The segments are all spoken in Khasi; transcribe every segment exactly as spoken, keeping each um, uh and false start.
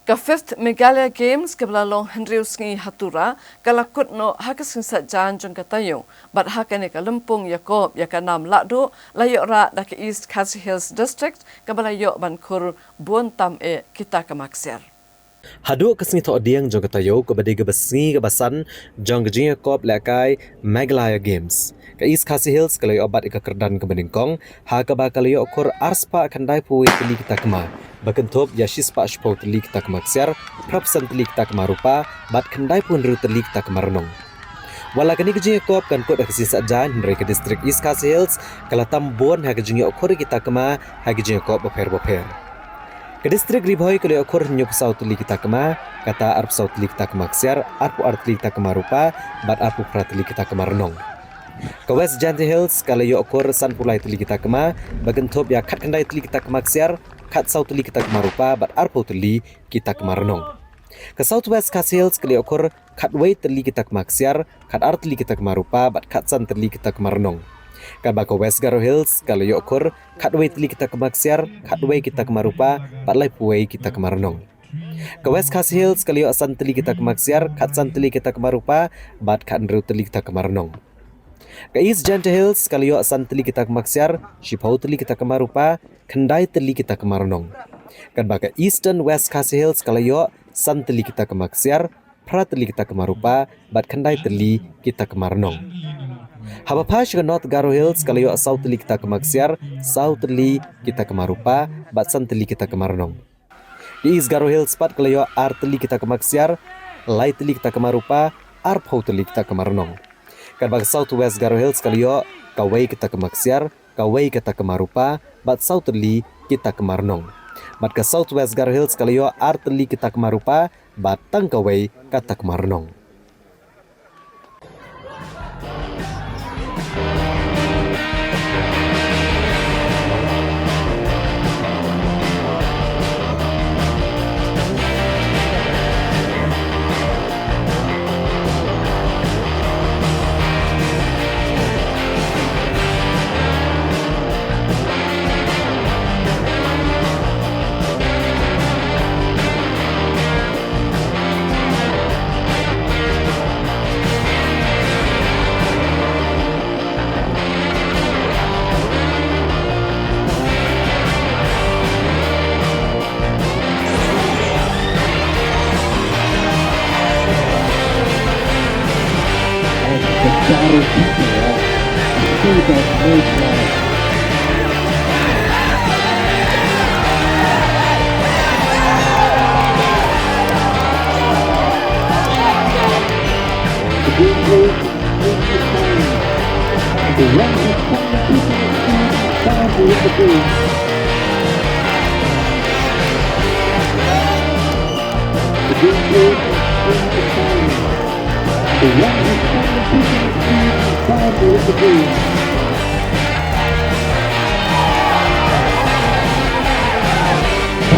Ka Fifth Meghalaya Games kaba la long hynriew sngi ha Tura, ka la kut noh ha ka sngi Saitjaiñ jong ka taïew, bad ha kane ka lympung ïakob ïa ka nam lahduh la ïoh rah da ka East Khasi Hills District, kaba la ïoh ban khur bun tam eh kita ka maksiar. Haduh ka sngi Thohdieng jong ka taïew, kaba dei kaba sngi kaba san jong ka jingïakob lehkai Meghalaya Games, ka East Khasi Hills ka la ïoh bat ïa ka kyrdan kaba nyngkong, ha kaba ka la ïoh khur arspah khyndai phew tylli ki takma, ba kynthup ïa shispah shiphew tylli ki takma ksiar, phraphew san tylli ki takma rupa, bad khyndai phew hynriew tylli ki takma rnong. Wat la kane ka jingïakob kan kut ha ka sngi Saitjaiñ, hynrei ka district East Khasi Hills ka la tam bun ha ka jingïoh khur ïa ki takma ha ka jingïakob bapher bapher. Ka district Ri Bhoi ka la ïoh khur hynñiewphew saw tylli ki takma, kata arphew saw tylli ki takma ksiar, arphew ar tylli ki takma rupa, bad arphew phra tylli ki takma rnong. Ka West Jaintia Hills ka la ïoh khur sanphew lai tylli ki takma, ba kynthup ïa khatkhyndai tylli ki takma ksiar, khatsaw tylli ki takma rupa, bad arphew tylli ki takma rnong. Ka South West Khasi Hills ka la ïoh khur khatwei tylli ki takma ksiar, khatar tylli ki takma rupa, bad khatsan tylli ki takma rnong. Katba ka West Garo Hills ka la ïoh khur khatwei tylli ki takma ksiar, khatwei ki takma rupa, bad laiphew wei ki takma rnong. Ka West Khasi Hills ka la ïoh san tylli ki takma ksiar, khatsan tylli ki takma rupa, bad khathynriew tylli ki takma rnong. Ka East Jaintia Hills ka la ïoh san tylli ki takma ksiar, shiphew tylli ki takma rupa, khyndai tylli ki takma rnong. Katba ka Eastern West Khasi Hills ka la ïoh san tylli ki takma ksiar, phra tylli ki takma rupa, bad khyndai tylli ki takma rnong. Haba phai sha ka North Garo Hills ka la ïoh saw tylli ki takma ksiar, saw tylli ki takma rupa, bad san tylli ki takma rnong. Ka East Garo Hills pat ka la ïoh ar tylli ki takma ksiar, lai tylli ki takma rupa, arphew tylli ki takma rnong. Katba ka South West Garo Hills ka la ïoh kawei ka takma ksiar, kawei ka takma rupa, bad saw tylli ki takma rnong. Bad ka South West Garo Hills ka la ïoh ar tylli ki takma rupa, bad tang kawei ka takma rnong.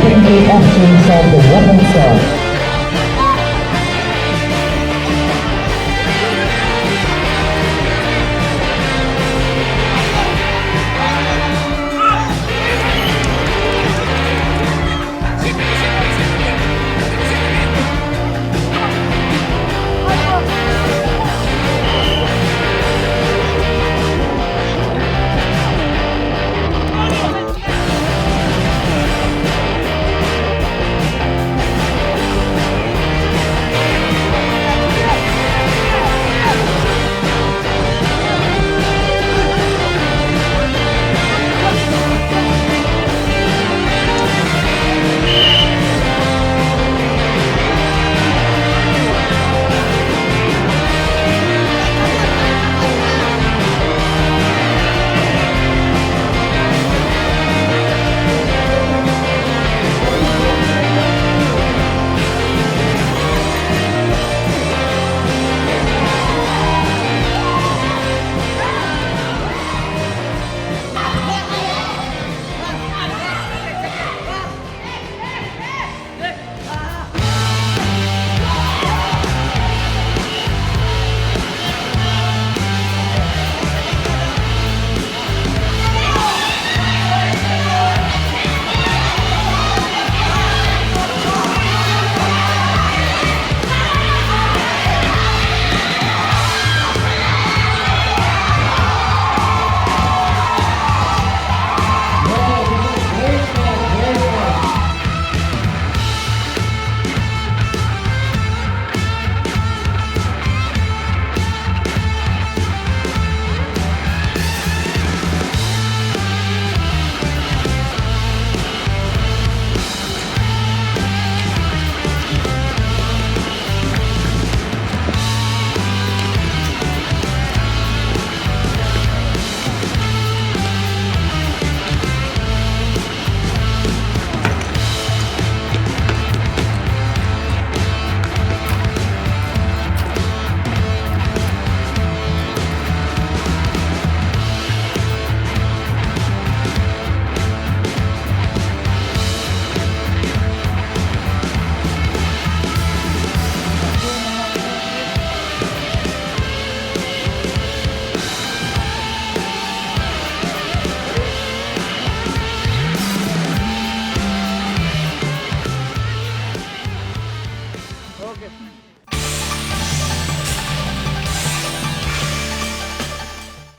Thank you, Austin South, the Western South.